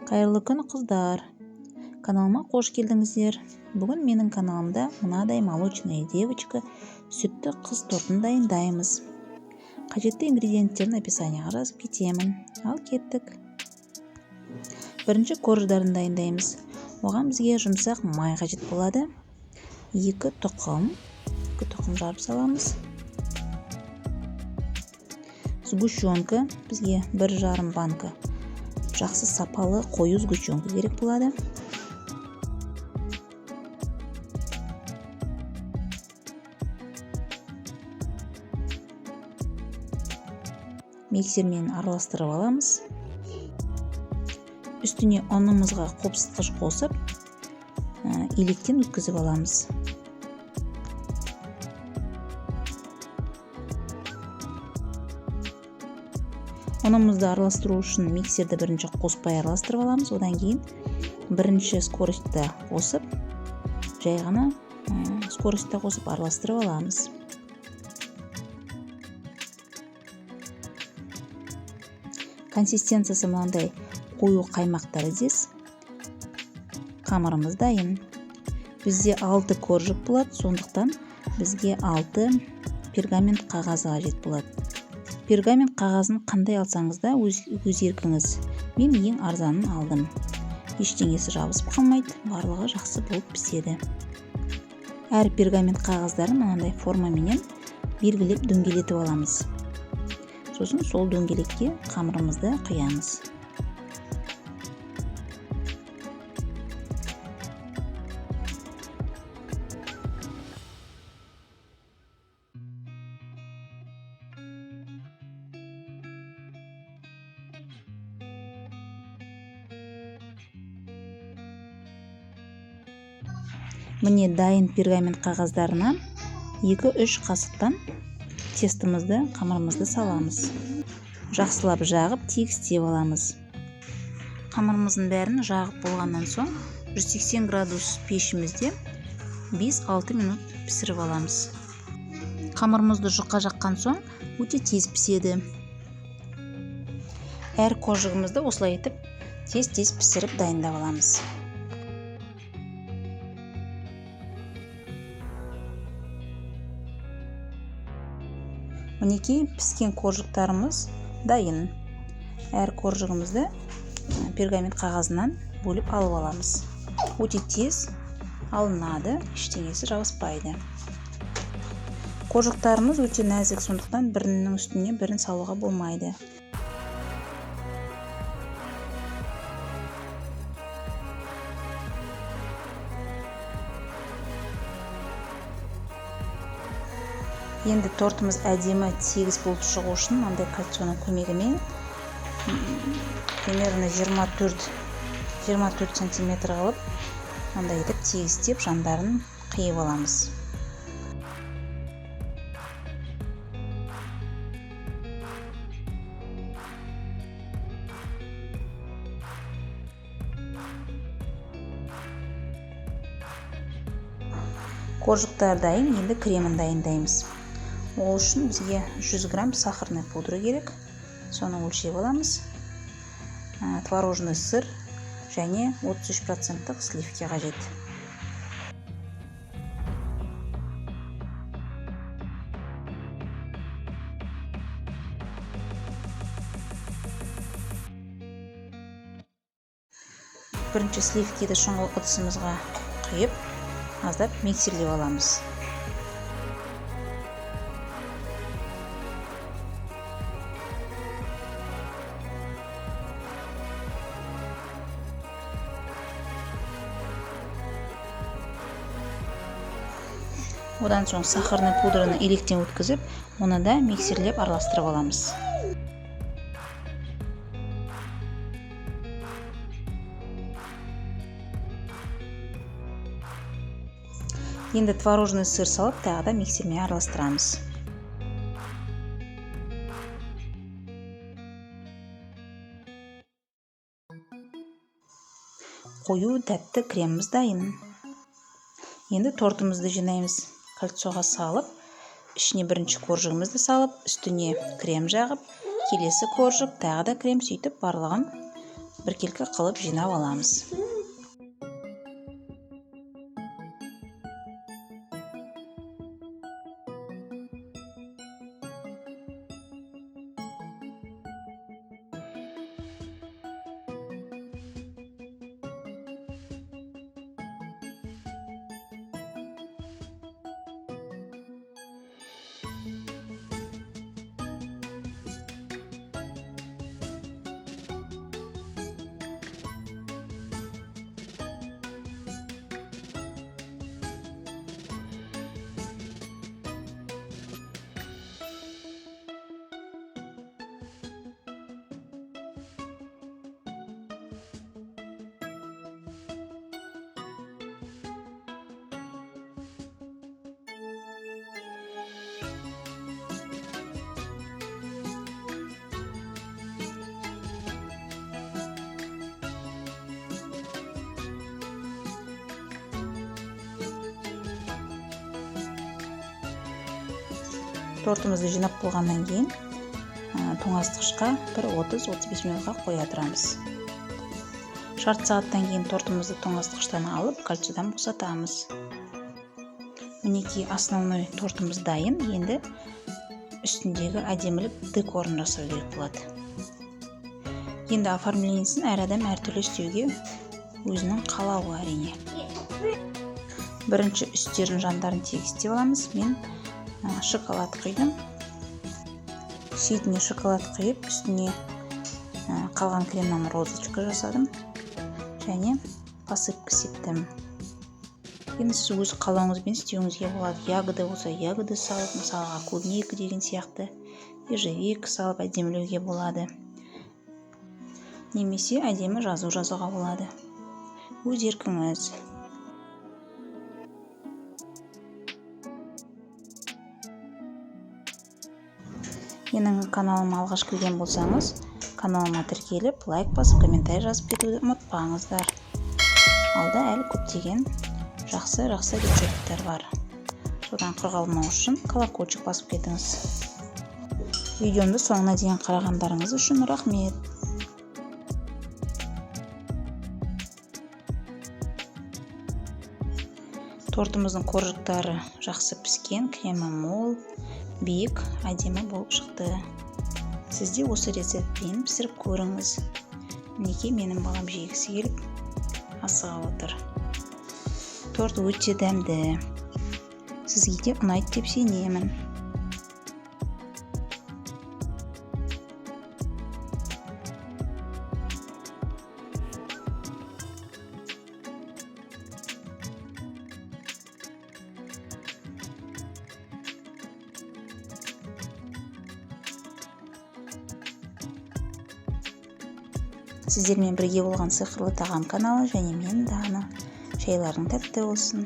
Қайырлы күн, қыздар! Каналыма қош келдіңіздер! Бүгін менің каналымда мынадай молочная девочка, сүтті қыз тортын дайындаймыз. Қажетті ингредиенттерін описанияға жазып кетемін. Ал кеттік. Бірінші корждарын дайындаймыз. Оған бізге жұмсақ май қажет болады. 2 тұқым, 2 тұқым жарып саламыз. Сгущенка бізге 1,5 банка, жақсы сапалы қою сгущенка керек болады. Миксермен араластырып аламыз. Үстіне ұнымызға қопсытқыш қосып, електен өткізіп аламыз. Ұнымызды араластыру үшін миксерді бірінші қоспай араластырып аламыз. Одан кейін бірінші скоростьта қосып, жай ғана скоростьта қосып араластырып аламыз. Консистенциясы мынандай қою қаймақ тәріздес. Қамырымыз дайын. Бізде алты коржик болады, сондықтан бізге алты пергамент қағазы қажет болады. Пергамент қағазын қандай алсаңыз да өз еркіңіз. Мен ең арзанын алдым. Ештеңесі жабысып қалмайды, барлығы жақсы болып піседі. Әр пергамент қағаздарын мынандай формаменен белгілеп, дөңгелетіп аламыз. Сосын сол дөңгелекке қамырымызды құямыз. Міне, дайын пергамент қағаздарына 2-3 қасықтан тестомызды, қамырымызды саламыз. Жақсылап жағып, тегістеп аламыз. Қамырымыздың бәрін жағып болғаннан соң 180 градус пешімізде 5-6 минут пісіріп аламыз. Қамырымызды жұқа жаққан соң өте тез піседі. Әр коржигімізді осылай етіп тез-тез пісіріп, дайындап аламыз. Мінекей, піскен коржиктарымыз дайын. Әр коржигімізді пергамент қағазынан бөліп алып аламыз. Өте тез алынады, ештеңесі жабыспайды. Коржиктарымыз өте нәзік, сондықтан бірінің үстіне бірін салуға болмайды. Енді тортымыз әдемі, тегіс болып шығу үшін мынандай кольцоның көмегімен примерно 24 сантиметр қылып, мынандай етіп тегістеп, жандарын қиып аламыз. Коржиктар дайын. Енді кремін дайындаймыз. Ол үшін бізге 100 грамм сахарный пудра керек, соны өлшеп аламыз. Творожный сыр және 33 проценттік сливки қажет. Бірінші сливкиді шұңғыл ыдысымызға құйып, аздап миксерлеп аламыз. Одан соң сахарный пудраны електен өткізіп, оны да миксерлеп араластырып аламыз. Енді творожный сыр салып, тағы да миксермен араластырамыз. Қою тәтті креміміз дайын. Енді тортымызды жинаймыз. Кольцоға салып, ішіне бірінші коржигімізді салып, үстіне крем жағып, келесі коржик, тағы да крем, сөйтіп барлығын Біркелкі қылып жинап аламыз. Тортымызды жинап болғаннан кейін тоңазытқышқа бір 30-35 минутқа қоя тұрамыз. Жарты сағаттан кейін тортымызды тоңазытқыштан алып, кольцодан босатамыз. Мінекей, основной тортымыз дайын. Енді үстіндегі әдемілік декорын жасау керек болады. Енді оформлениесін әр адам әртүрлі істеуге өзінің қалауы әрине. Бірінші үстерін жандарын тегістеп аламыз. Мен шоколад құйдым. Шетіне шоколад құйып, үстіне қалған кремнан розочка жасадым және посыпка септім. Енді сіз өз қалауыңызбен істеуіңізге болады. Ягода болса, ягода салып, мысалға клубника деген сияқты, ежевика салып әдемілеуге болады. Немесе әдемі жазу жазуға болады. Өз еркіңіз. Менің каналыма алғаш кірген болсаңыз, каналыма тіркеліп, лайк басып, комментарий жазып кетуді ұмытпаңыздар. Алда әлі көптеген жақсы-жақсы рецепттер бар. Содан құр қалмау үшін колокольчик басып кетіңіз. Видеомды соңына дейін қарағандарыңыз үшін рахмет. Тортымыздың коржиктары жақсы піскен, кремі мол, биік, әдемі болып шықты. Сіз де осы рецептпен пісіріп көріңіз. Мінекей, менің балам жегісі келіп асыға отыр. Торт өте дәмді. Сізге де ұнайды деп сенемін. Сіздермен бірге болған Сиқырлы тағам каналы және мен Дана. Шайларың тәтті болсын.